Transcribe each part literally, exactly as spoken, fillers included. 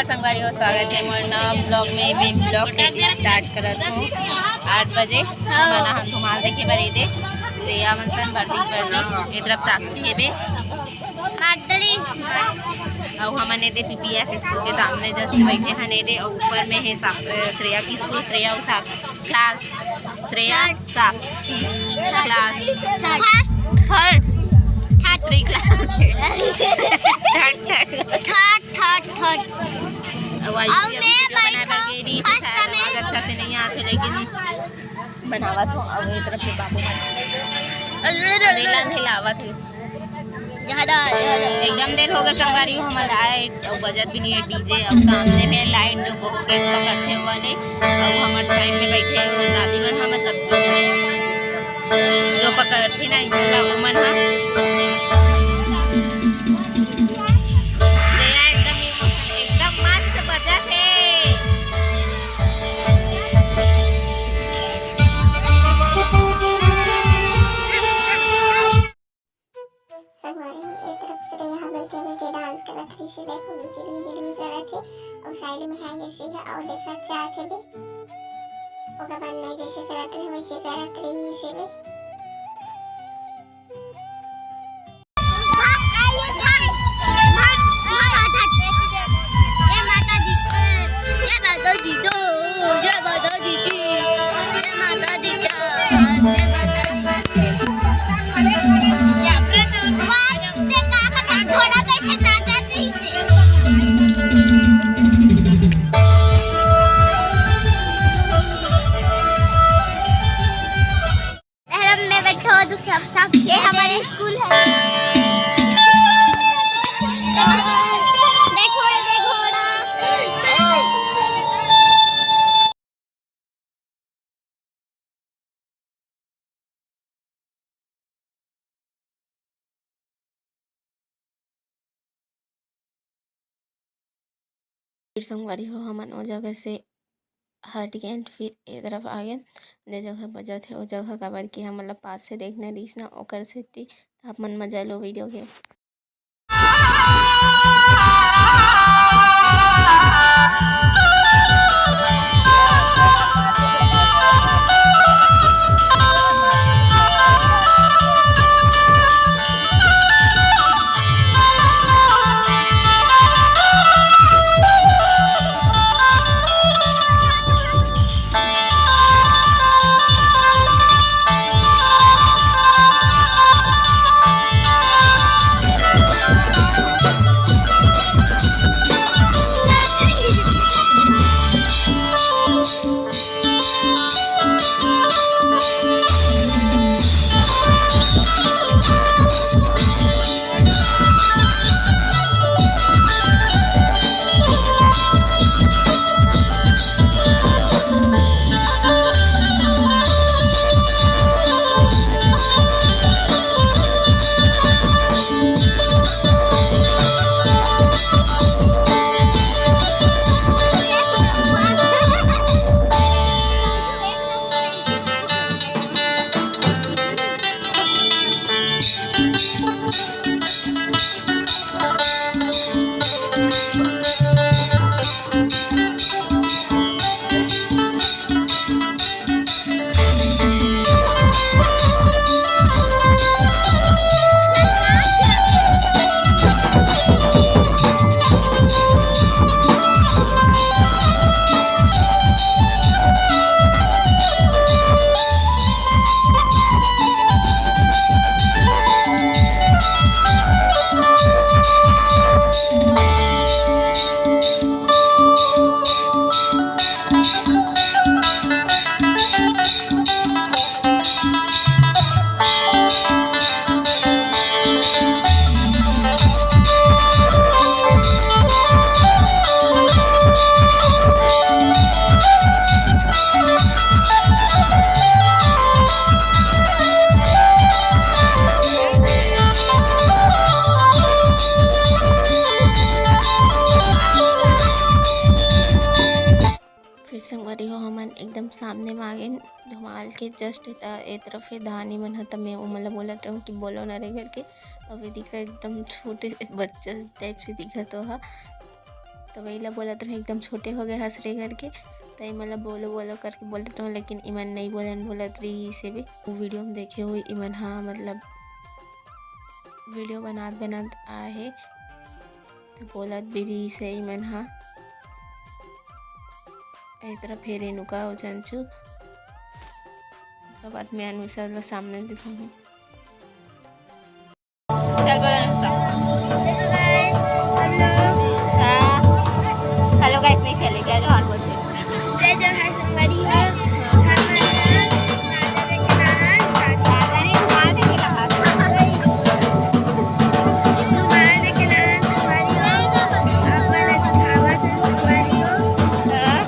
संगवारी हो, स्वागत हे मोर नवा vlog में। मैं vlog के start करत हूँ आठ बजे। हमन ह धमाल देखे बर एदे श्रेया मन संग बर्दी बर्दी, ए तरफ साक्षी हेबे। अउ हमन एदे पीपीएस स्कूल के सामने just बैठे हन एदे, अउ ऊपर में हे सा-, श्रेया की स्कूल, श्रेया अउ सा-, class, श्रेया, साक्षी, class, third, third, third class, third, third, third, third। अब ऐसे अभी video बनाए बर गे रही, शायद आवाज अच्छा से नहीं आथे, लेकिन बनावत हो। अब ये तरफ से बाबू मन अंधेला अंधेला आवत हे। ज्यादा, ज्यादा। एकदम देर हो गए संगवारी हो हमन आए, अउ बजत भी नहीं है डीजे। अउ सामने में लाइट जो बहुत के पकड़थे वो वाले, अउ हमर साइड में बैठे वो दादी मन ह, मतलब जो, जो पकड़थे ना इनला, वो मन ह। जया एकदम emotion, एकदम मस्त बजत हे। संगवारी हो, ए तरफ श्रेया ह बैठे बैठे dance करत रहिस हे। देखो, गिचिर गिचिर भी करत हे, अउ side में हे यशी ह, अउ देखत जात हे भी। ओकर बाद मैं जैसे करत रहे, वैसे करत रहिस हे भी। जय माता दी, जय माता दी, जय माता दी की, जय माता दी। धर्म में बैठो, दूसरा सब, ये हमारे स्कूल है। देखो, ये देखो ना। फिर संगवारी हो, हमन ओ जगह से हट गेन, फिर ए तरफ आ गेन, जे जगह बजत हे, ओ जगह काबर कि हमन ला पास से देखना रहिस ना, ओकर सेती। त आप मन मजा लो video के। फिर संगवारी हो, हमन एकदम सामने म आ गेन धमाल के just ए तरफ हे धानी मन ह, त मैं ओमन ला बोलत रहूँ कि बोलो ना रे करके। अब ये दिखा एकदम छोटे बच्चा type से दिखत ओहा। त त वही ला बोलत रहे, एकदम छोटे हो गए हस रे करके। त इमन ला बोलो बोलो करके बोलत रहे, लेकिन इमन नहीं बोलन बोलत रही से भी। वो वीडियो में देखे हुए इमन हा, मतलब वीडियो बनात बनात आए हे, त बोलत भी रही से इमन हा। ए तरफ हे रेणुका अउ चंचू। अब बाद में अनुषा ला सामने दिखाऊंगी। चल बोलो अनुषा। देखो guys, हम लोग हाँ। Hello guys नहीं चले, जय जोहार बोलते। जय जोहार संगवारी हो। हम लोग राजा देखे नहान start। राजा नहीं, घुमा देंगे नहान। घुमा देंगे नहान संगवारी हो। आप वाला दिखावा था संगवारी हो। हाँ।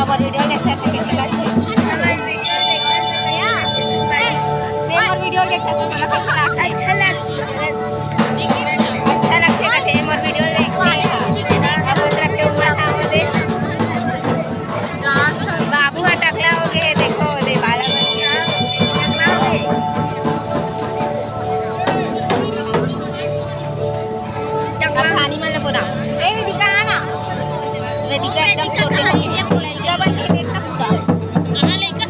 अब वीडियो देखते थे कैसे लगते। हमारे वीडियो देखते थे कैसे लगते संगवारी हो। मैं और वीडियो देखते थे, बोला कैसे लगते। अच्छा लगता है। अच्छा लगथे कथे, मोर वीडियो देखथे। अब उतरा के ऊपर था वो दे। बाबू हा टकला हो गए, देखो, दे बाला बन गया। टकला हो गए। अब कहानी मन बोला। ए, वेदिका, आना। वेदिका एकदम छोटे हो गए। लइका बन के देखता पूरा। कहाँ लइका?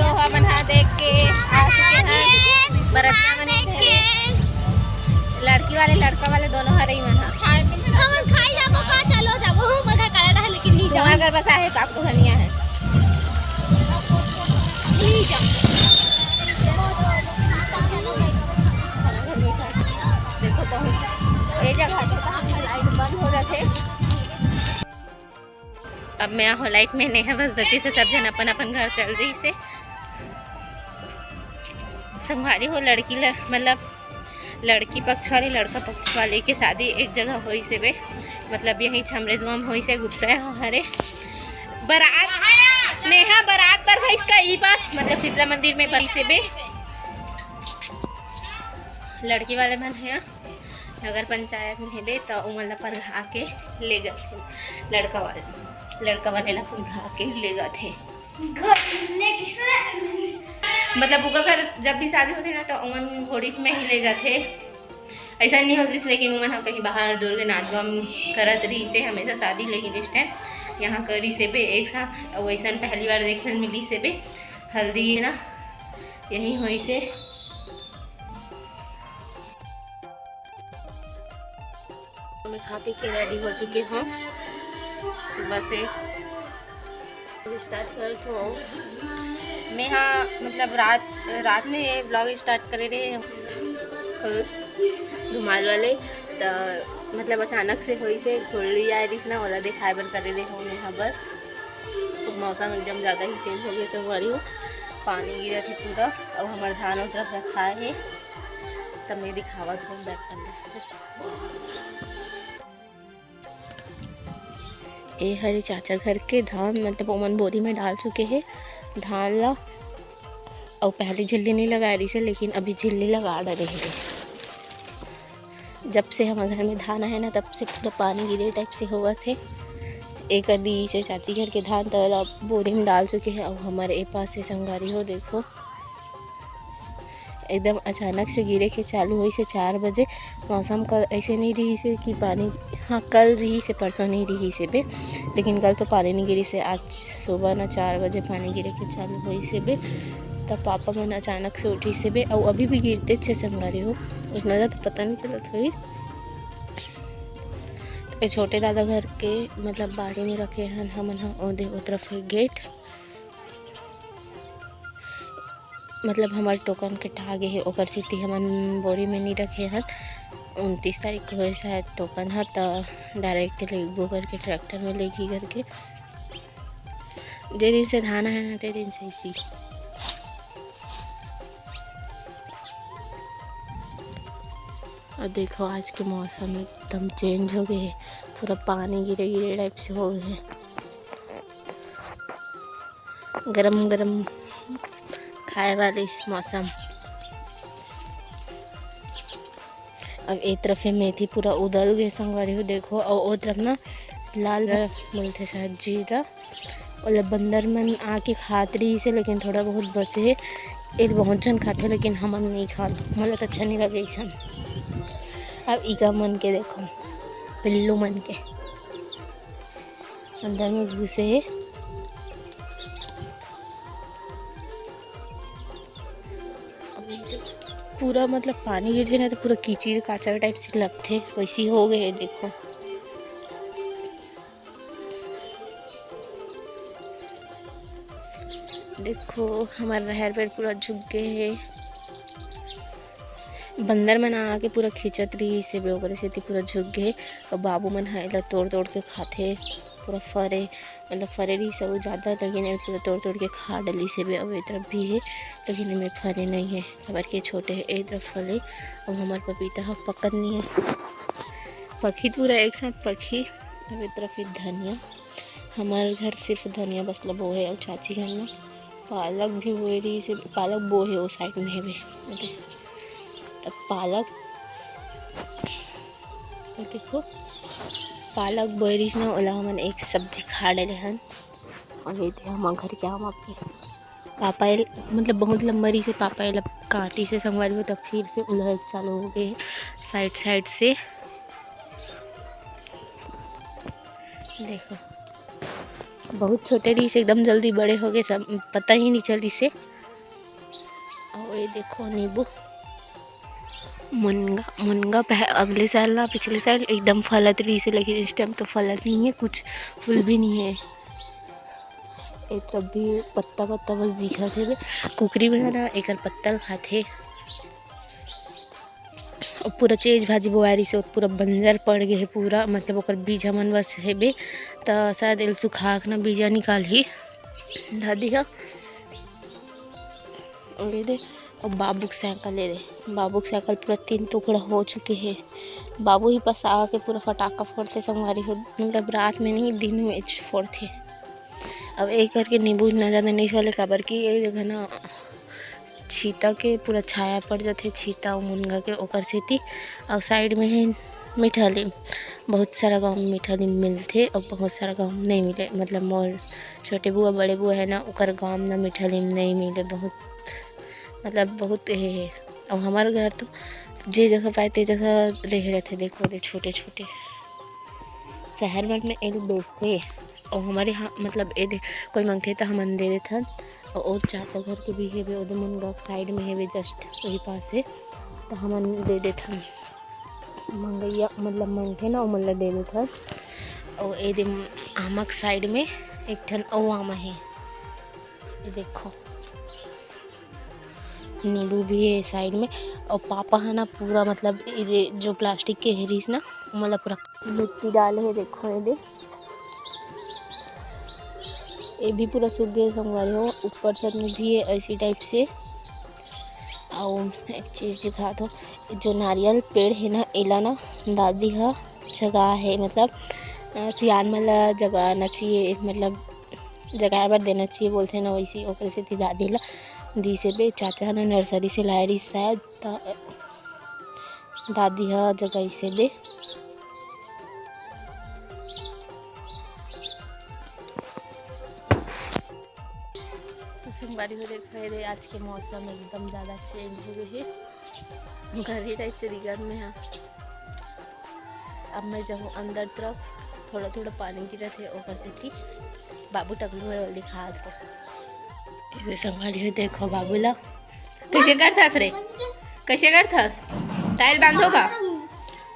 ओहा मन हा देख के आ चुके हैं। बरतिया मन देख के। लड़की वाले लड़का वाले दोनों हरे ही मन हा। हमन खाई जाबो का? चलो जाबो, हमर घर कनाडा है लेकिन नहीं जाओ। तुम्हारे घर बस आहे का, कुहनिया है। नहीं जाओ। देखो बहुत ए जगह तो लाइट बंद हो जाते। अब मैं आहो लाइट में नहीं है, बस बची से सब जन अपन अपन घर चल रही से। संगवारी हो लड़की लड़, मतलब लड़की पक्ष वाले लड़का पक्ष वाले के शादी एक जगह होई से बे, मतलब यही छमरेजुआ में होई से गुप्ता हरे। बरात नेहा बरात पर भैंस का यही पास, मतलब शीतला मंदिर में भैंस से बे लड़की वाले मन है। नगर पंचायत में हेबे त उमन ला परघा के ले जाथे, लड़का वाले, लड़का वाले ला परघा के ले जाथे। मतलब उनका घर जब भी शादी होथे ना त उमन घोड़ीच में ही ले जाथे। ऐसा नहीं होतिस लेकिन उमन ह कहीं बाहर दुर्ग नांदगांव करत रहिसे हमेशा शादी, लेकिन इस टाइम यहाँ करिसे बे एक साथ। और वैसन पहली बार देखे मिलिसे बे हल्दी है ना, यही होइसे। मैं खा पी के रेडी हो चुके हूँ। सुबह से स्टार्ट करत हो। मैं हा, मतलब, रात, रात में ये व्लॉग स्टार्ट करे रहे हंव। कल धुमाल वाले, त मतलब अचानक से होइस हे, घोड़ी आए रहिस ना, ओला देखाए बर करे रहे हंव मैं हा बस। तो मौसम एकदम ज़्यादा ही चेंज हो गया संगवारी हो, पानी गिरत हे पूरा। अउ हमर धान ओ तरफ रखाए हे, त मैं दिखावत हंव बैक कैमरा से। ए हरे चाचा घर के धान, मतलब ओमन बोरी में डाल चुके हे धान ला। अउ पहली झिल्ली नहीं लगाए रहिस हे, लेकिन अभी झिल्ली लगा डारे हे। जब से हमर घर में धान आए ना, तब से पूरा पानी गिरे टाइप से होवत हे। एक अदी से चाची घर के धान त ओला बोरी में डाल चुके हे। अउ हमर ए पास हे संगवारी हो, देखो, एकदम अचानक से गिरे के चालू होइस हे चार बजे। मौसम कल ऐसे नहीं रहिस हे कि पानी, हाँ, कल रहिस हे, परसों नहीं रहिस हे बे, लेकिन कल तो पानी नहीं गिरिस हे। आज सुबह ना चार बजे पानी गिरे के चालू होइस हे बे, तब पापा मन अचानक से उठिस हे बे, अउ अभी भी गिरतेच हे संगवारी हो, उतना ज़्यादा पता नहीं चलत होही। तो ये छोटे दादा घर के, मतलब, बाड़ी में रखे हन हमन ह, ओ दे, ओ तरफ हे गेट। मतलब हमर टोकन कटा गे हे, ओकर सेती हमन बोरी में नी रखे हन। उनतीस तारीख के होए शायद टोकन ह, त डायरेक्ट लेगबो करके ट्रैक्टर में लेगही करके। जे दिन से धान है ना, ते दिन से इसी। और देखो, आज के मौसम एकदम चेंज हो गए हे, पूरा पानी गिरे गिरे टाइप से हो गए हे। गरम गरम खाए वाले इस मौसम। अब ए तरफ हे मेथी पूरा उदल गए संगवारी हो, देखो, और ओ तरफ ना लाल मिलथे शायद जीरा, ओला बंदर मन आके खात रहिस हे, लेकिन थोड़ा बहुत बचे हे। एल बहुत झन खाथे, लेकिन हमन नहीं खान, मोला तो अच्छा नहीं लगे ऐसन। अब इका मन के देखो, पिल्लू मन के अंदर में घुसे हे। पूरा मतलब पानी गिरथे ना, तो पूरा कीचड़ काचड़ टाइप से लगथे, वैसी हो गए हे। देखो, देखो, हमार रहर पेड़ पूरा झुक गए हे। बंदर मन आके पूरा खींचत रहिस हे बे, ओकरे सेती पूरा झुक गए हे। और बाबू मन ह एला तोड़ तोड़ के खाथे, पूरा फरे, मतलब फरे रहिस हे वो ज़्यादा, लेकिन एला पूरा तोड़ तोड़ के खा डलिस हे बे। और ए तरफ भी हे, लेकिन एमे फरे नहीं हे, काबर के छोटे हे। ए तरफ फले, अब हमार पपीता ह पकत नहीं हे, पकही पूरा एक साथ पकही। अब ए तरफ हे धनिया, हमार घर सिर्फ धनिया बस ल बोए हे, और चाची घर में पालक भी बोए रहिस हे, पालक बोए हे, वो साइड में हेवे। तब पालक, ये देखो, पालक बोए रहिस ना, ओला हमन एक सब्जी खा डरे हन। और ये दे हमर घर के आम आपके पापा एल-, मतलब बहुत लंबा रहिस हे, पापा एला काटिस हे संगवारी हो, तब फिर से उलहक चालू हो गए साइड साइड से। देखो, बहुत छोटे रहिस हे, एकदम जल्दी बड़े हो गए, सब पता ही नहीं चलिस हे। और ये देखो नींबू, मुनगा, मुनगा पह-, अगले साल ना, पिछले साल एकदम फलत रहिस हे, लेकिन इस टाइम तो फलत नहीं है, कुछ फूल भी नहीं है। ये तब भी पत्ता पत्ता बस दिखत हे बे। कुकरी मन ह ना एकर पत्ता ल खाथे। अउ पूरा चेज भाजी बोआए रहिस हे, पूरा बंजर पड़ गए हे पूरा, मतलब ओकर बीज हमन बस हेबे, त शायद एल सुखा के ना बीजा निकालही दादी ह। और ये दे, और बाबू के साइकिल, ये दे, बाबू के साइकिल पूरा तीन टुकड़ा हो चुके हे। बाबू ही बस आके पूरा फटाका फोड़थे संगवारी हो, मतलब रात में नहीं, दिन में फोड़थे। अब एक करके नींबू इतना ज़्यादा नहीं फले, काबर कि ये जगह ना छीता के पूरा छाया पड़ जाथे, छीता अउ मुनगा के, ओकर सेती। अउ साइड में हे मीठा लीम, बहुत सारा गाँव में मीठा लीम मिलथे अउ बहुत सारा गाँव में नहीं मिले। मतलब मोर छोटे बुआ, बड़े बुआ है ना, ओकर गाँव में ना मीठा लीम नहीं मिले, बहुत, मतलब बहुत हे, हे। अउ हमार घर तो जे जगह पाए ते जगह रहे रहथे। देखो दे छोटे छोटे शहर मन में एल बेचथे, अउ हमारे यहाँ मतलब ए दे कोई मांगथे त हमन दे देथन। अउ ओ चाचा घर के भी हेबे, ओदे मुनगा के साइड में हेबे, जस्ट वही पास हे, त हमन दे देथन। मंगैया मतलब मांगथे ना, ओमन ला दे देथन। अउ ए दे आमा के side में एक ठन अउ आमा हे, ये देखो, नींबू भी हे side में। अउ पापा ह ना पूरा, मतलब, ये जे, जो plastic के हे रिहिस ना, ओमन ला पूरा मिट्टी डाले हे। देखो ये दे, ये भी पूरा सूख गए संगवारी हो। ऊपर छत में भी है ऐसी type से। अउ एक चीज दिखात हो, जो नारियल पेड़ है ना, एला ना दादी ह जगा है, मतलब, अ, सियान मन ला जगाना चाहिए, मतलब जगाए बर देना चाहिए बोलथे ना, वैसे ओकर सेती दादी ला दिस हे बे। चाचा ह ना nursery से लाए रहिस शायद, त दादी ह जगाइस हे बे। तो संगवारी हो, देखो ये दे, आज के मौसम एकदम ज़्यादा change हो गए है। घर ही रहिते रिगत में हा। अब मैं जाऊँ अंदर तरफ, थोड़ा थोड़ा पानी गिरत है, ओकर सेती बाबू टकलू है, ओला दिखात हो। ये संगवारी हो, देखो बाबू ला। कैसे करथस रे? कैसे करथस? Tile बांधो का?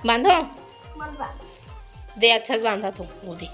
बांधो? दे, अच्छा से बांधा तू, वो दे।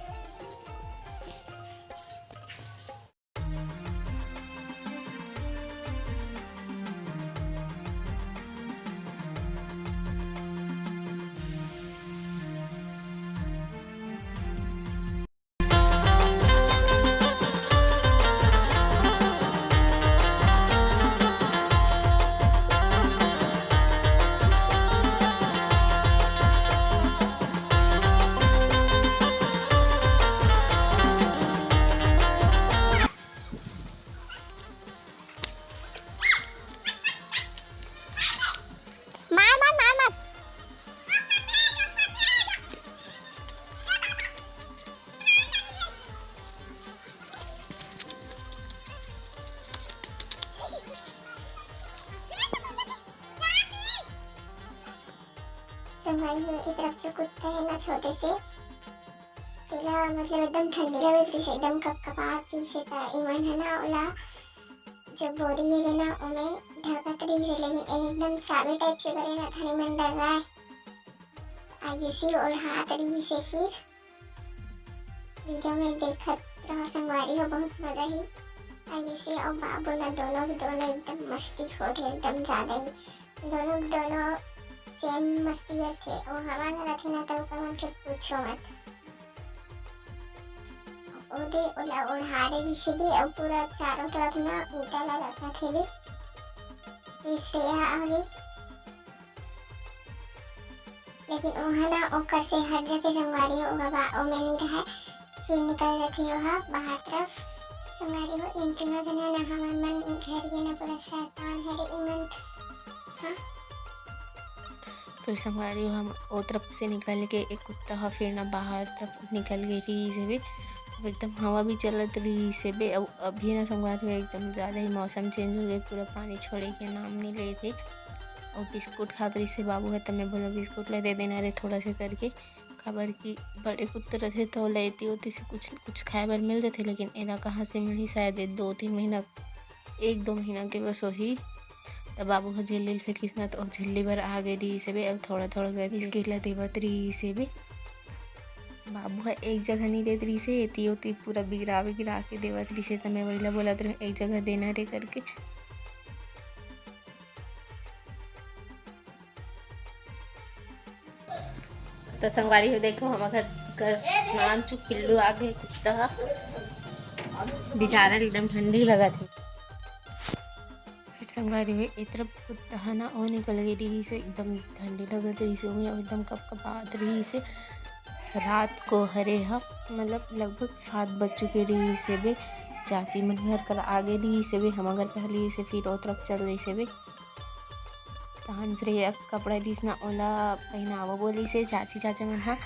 मार, मार, मार, मार। संगवारी हो, ए तरफ जो कुत्ता है ना छोटे से, तेला मतलब एकदम ठंडी लगत रहिस, एकदम कपकपात रहिस, त इमन है ना ओला जो बोरी हवे ना, ओमे ढकत रहिस हे, लेकिन एकदम चाबी type से करे ना, धनी मन डर्राए। आयुषी ओढ़ात रहिस हे। फिर video में देखत रहो संगवारी हो, बहुत मजा ही। आयुषी अउ बाबू ना दोनों के दोनों एकदम मस्ती हो रही, एकदम ज्यादा ही। दोनों के दोनों same मस्ती करथे। अउ हमन रथे ना, त ओकर मन के पूछो मत। ओदे ओला ओढ़ा डरिस हे बे, अउ पूरा चारों तरफ ना ईंटा ला रखत हे बे। फिर श्रेया आगे, लेकिन ओहा ना ओकर से हट जाथे संगवारी हो, ओकर बा-, ओमे नी रहय, फिर निकल जाथे ओहा बाहर तरफ। संगवारी हो, इन तीनों जने ना हमन मन घर के ना पूरा शैतान हरे इमन। हाँ। फिर संगवारी हो, हम ओ तरफ से निकल के एक कुत्ता ह फिर ना बाहर तरफ निकल गे रहिस हे बे। अब एकदम हवा भी चलत रहिस हे बे। अब अभी ना संगवारी हो, एकदम ज्यादा ही मौसम change हो गए, पूरा पानी छोड़े के नाम नहीं लेत हे। अउ बिस्कुट खात रहिस हे बाबू ह, त मैं बोला बिस्कुट ला दे देना रे थोड़ा से करके, काबर कि बड़े कुत्ता रथे त ओला एती ओती से कुछ कुछ खाए बर मिल जाथे, लेकिन एला कहाँ से मिलही? शायद ए दो तीन महीना, एक दो महीना के बस होही। त बाबू ह झिल्ली ल फेंकिस ना, त ओ झिल्ली बर आ गे रिहिस हे बे। अब थोड़ा थोड़ा करके बिस्किट ला देवत रिहिस हे बे। बाबू ह एक जगह नहीं देत रिहिस हे, एती ओती पूरा बिगरा बिगरा के देवत रिहिस हे। त मैं वही ला बोलत रहूँ, एक जगह देना रे करके। तो संगवारी हो, देखो, हमर घर कर नान चुक पिल्लू आ गए, कुत्ता ह। बेचारा एकदम ठंडी लगत हे। फिर संगवारी हो, ए तरफ कुत्ता ह ना, ओ निकल गए रिहिस हे, एकदम ठंडी लगत रिहिस हे, ओमे एकदम कपकपात रिहिस हे। रात को हरे ह, मतलब लगभग सात बज चुके रिहिस हे बे। चाची मन घर कर आगे रिहिस हे बे, हमर घर पहली से फिर ओ तरफ चल दिस हे बे। तहन श्रेया के कपड़ा दिस ना, ओला पहिनावा बोलिस हे चाची चाचा मन ह,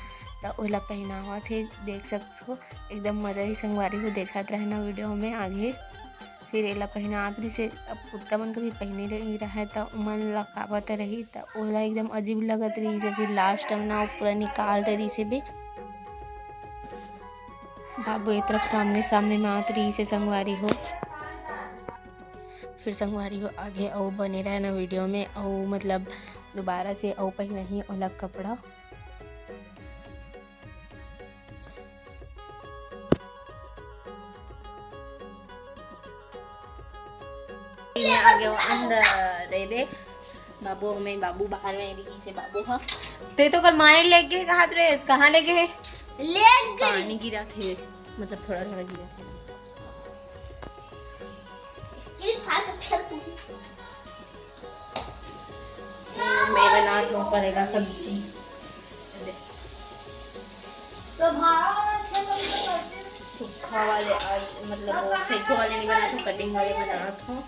त ओला पहिनावत हे, देख सकत हो। एकदम मजा ही संगवारी हो, देखत रहना video में आगे। फिर एला पहिनात रिहिस हे, अब कुत्ता मन के भी पहिने रही रहय, त उमन ला का पता रही, त ओला एकदम अजीब लगत रिहिस हे। फिर last में ना, ओ पूरा निकाल डरिस हे बे। बाबू ए तरफ सामने सामने में आत रिहिस हे संगवारी हो। फिर संगवारी हो, आगे अउ बने रहना video में, अउ मतलब दोबारा से अउ पहिनही ओला कपड़ा। आ गए अंदर, ये देख बाबू, हमें बाबू बाहर में दिखी से बाबू हा। ते तो कल माए ले गए, कहाँ रे, कहाँ ले गए? ले गए। पानी गिरा थे, मतलब थोड़ा थोड़ा गिरा थे। ये खा के खेल तू। मैं बना दूँ करेला सब्जी। तो भाव सूखा वाले, आज मतलब वो सेको वाले नहीं बनात हूँ, कटिंग वाले बनात हूँ।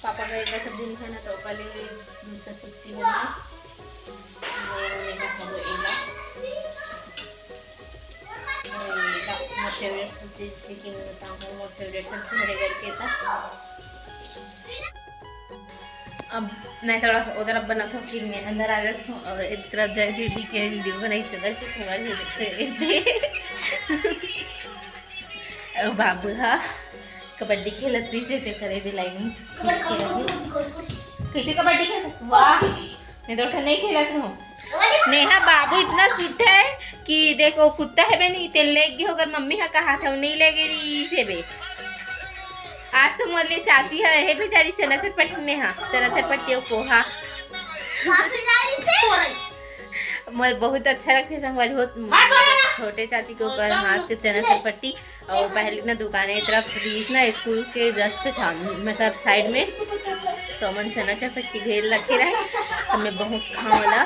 पापा का एक सब्जी नहीं खाना, तो पहले दूसरा सब्जी बना। वो नहीं खाना, वो एला। वो एला, मोर फेवरेट सब्जी, जैसे कि मैं बताऊँ, मोर फेवरेट सब्जी हरे करके था। अब मैं थोड़ा सा उधर अब बनाता हूँ, फिर मैं अंदर आ जाता हूँ और एक तरफ जय जी डी के वीडियो बनाई चला कि सवाल ये देखते हैं। बाबू हा कबड्डी खेलत रही से, ते करे दे लाइन खींच के रखे। कैसे कबड्डी खेलत? वाह, मैं तो नहीं खेलत हूँ। नेहा, बाबू इतना चुट्टा है कि देखो, कुत्ता है बे नहीं, ते ले गई होकर, मम्मी हा कहा था, वो नहीं ले गई रही से बे। आज तो मोर लिए चाची हा, हे बेचारी चना चटपटी में हा, चना चटपटी और पोहा। मोर बहुत अच्छा लगथे संगवारी हो, छोटे चाची के ओकर हाथ के चना चटपटी। और पहले ना दुकान ए तरफ रहीस ना, स्कूल के just सामने, मतलब साइड में, तो हमन चना चटपटी घेर रखे रहे, तो मैं बहुत खावला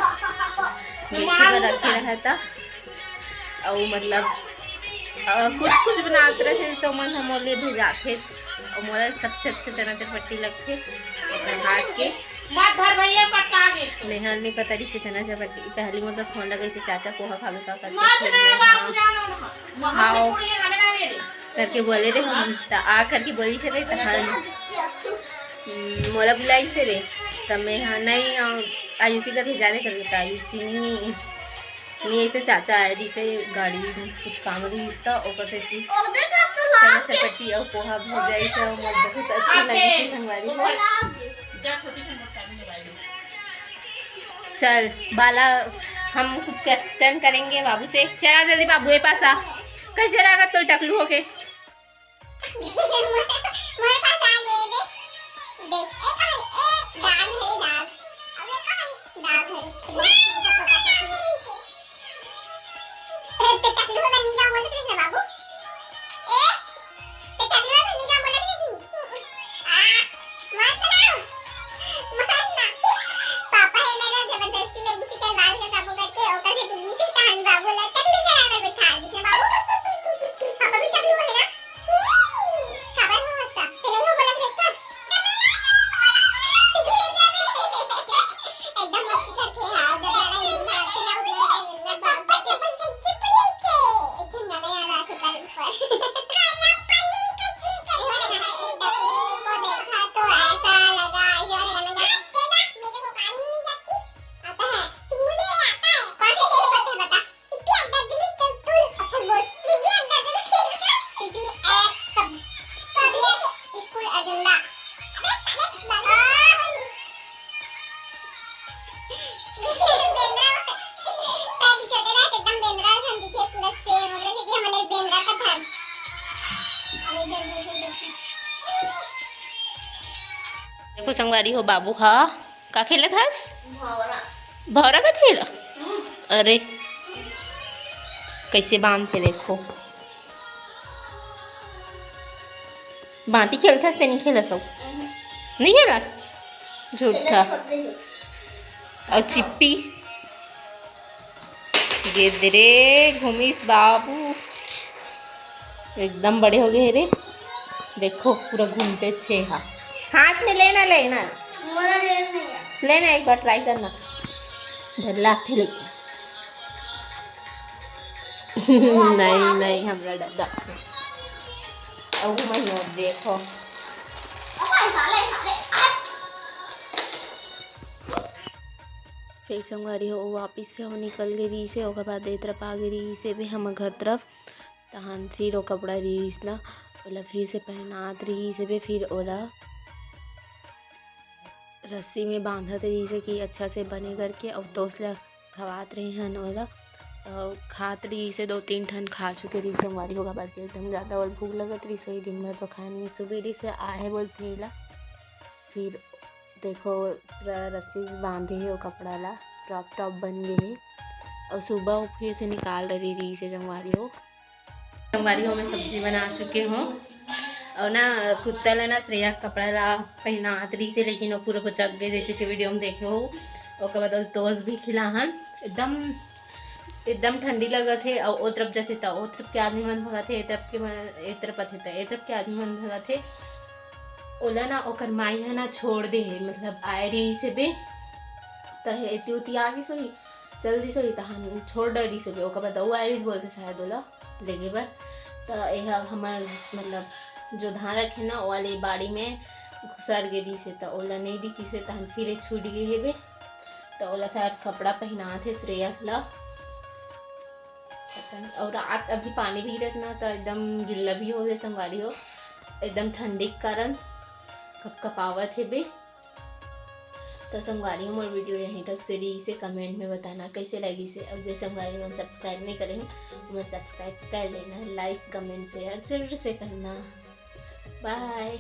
बेचे बर रखे रहा था। और मतलब अ, कुछ कुछ बनात रहे तो मन हम ओले भेजाथे। और मोला सबसे अच्छा चना चटपटी लगथे ओकर हाथ के। मत धर भैया, पटका दे। नेहा ल नहीं पता रही से चना चटपटी, पहली मोर फोन लगे से, "चाचा पोहा खावे का?" करके मत फिर रे मैं, बाबू, हाँ, जानो ना। वहाँ हाँ, से पूरी हमें ना ले दे। करके बोले रहे हम, त आ करके बोली से रहे, त हाँ, हम्म, मोला बुलाई से रहे, त मैं, हाँ, नहीं, आ, आयुषी का भेजा दे करके, त आयुषी नहीं, नहीं, ऐसे चाचा आए, जैसे गाड़ी में कुछ काम रहीस, त ओकर से कि चना चटपटी और पोहा भुजाई से, और मोर बहुत अच्छा लगे से संगवारी हो। चल बाला, हम कुछ क्वेश्चन करेंगे बाबू से। चला जल्दी बाबू, ये पास आ। कैसे लगा तो टकलू होके? मोर पास आ गए, देख। देख, ए कहानी, ए दाग है, दाग। अब ये कहानी, दाग है। नहीं, ये तो पता नहीं से। ते टकलू हो, नहीं जा बोलत रहे ना बाबू। ए, ते टकलू हो, नहीं जा बोलत रहे। आ, मत ना, मत ना। पापा है ना, जबरदस्ती ले गई से चल बाल के काबू करके, ओकर से दिल्ली से तहन बाबू ला टकलू चला कर बैठा दी से बाबू। हम अभी टकलू है ना। काबर हो हंसता? ते नहीं हो बोलत रहे तो? एकदम मस्ती करते हैं, हाँ, जब गाना हिंदी में आते हैं, उस गाने में पापा के बोल के चिप लेके। एक ठंडा नहीं आ रहा था कल ऊपर। खाना पानी का चीज है, वो लगा है, डब्बे को देखा तो ऐसा लगा, ये वाला गाना गा के ना, मेरे को कानून नहीं आती, आता है, चुन्नू नहीं आता है, कौन से से बता, बता? प्यार दर्द में तो तू अच्छा बोल। प्यार दर्द में पीबीएस, पीबीएस स्कूल अजंदा। पहली छोटे ना, एकदम बेंदरा हम दिखे पूरा सेम, मतलब कि हमने बेंदरा का था। देखो संगवारी हो, बाबू हा का खेलत हस? भौरा। भौरा का खेल? हम्म। अरे, कैसे बांध के देखो। बांटी खेलथस ते नहीं खेलस हो? हम्म। नहीं खेलस? झूठा। खेलत छोटे ही। और चिप्पी? गिद्ध रे, घूमिस बाबू, एकदम बड़े हो गए रे। देखो, पूरा घूमते छे हा। हाथ में लेना, लेना। मोला लेना नहीं है। लेना, एक बार ट्राई करना। डर लागथे लेकिन। नहीं, नहीं, हमरा डर लागथे। अब मैं देखो। ओए, साले, साले, हट। फिर संगवारी हो, वो वापिस से वो निकल गे रहिस हे, ओकर बाद ए तरफ आ गे रहिस हे बे हमर घर तरफ। तहन फिर वो कपड़ा रहिस ना, ओला फिर से पहनात रहिस हे बे, फिर ओला रस्सी में बांधत रहिस हे कि अच्छा से बने करके, अउ तोस ला खवात रहे हन ओला। अउ खात रहिस हे, दो तीन ठन खा चुके रहिस हे संगवारी हो, काबर के एकदम ज़्यादा ओला भूख लगत रहिस होही, दिन भर तो खाए नइ, सुबेरे से आहे बोलथे एला। फिर देखो, पूरा रस्सी से बांधे हे वो कपड़ा ला, क्रॉप टॉप बन गे हे। अउ सुबह वो फिर से निकाल डरे रहिस हे संगवारी हो। संगवारी हो, मैं सब्जी बना चुके हूँ। अउ ना, कुत्ता ला ना श्रेया कपड़ा ला पहनात रहिस हे, लेकिन वो पूरा भुचक गे, जैसे कि वीडियो में देखे हो। ओकर बाद ओला तोस भी खिला हन, एकदम एकदम ठंडी लगत हे, अउ ओ तरफ जाथे त ओ तरफ के आदमी मन भगत हे, ए तरफ के मन, ए तरफ आथे त ए तरफ के आदमी मन भगत हे। ओला ना ओकर माई ह ना छोड़ दे हे, मतलब आए रहिस हे बे, त एती उती आ गिस होही, चल दिस होही, तहन छोड़ डरिस हे बे। ओकर बाद अउ आए रहिस बोलथे शायद ओला लेगे बर। त एह हमर मतलब जो धान रखे ना, ओ वाले बाड़ी में घुसर गे दिस हे, त ओला नइ दिखिस हे, तहन फिर ए छूट गे हे बे। त ओला शायद कपड़ा पहिनात हे श्रेया ला। पता नहीं। अउ रात अभी पानी भी गिरत ना, त एकदम गिल्ला भी हो गे संगवारी हो, एकदम ठंडी के कारण कपकपावत हे बे। त संगवारी हो, मोर वीडियो यहीं तक से रहिस हे। कमेंट में बताना कैसे लगिस हे। अउ जे संगवारी मन सब्सक्राइब नइ करे हो, ओमन सब्सक्राइब कर लेना, लाइक, कमेंट, शेयर जरूर से करना। बाय।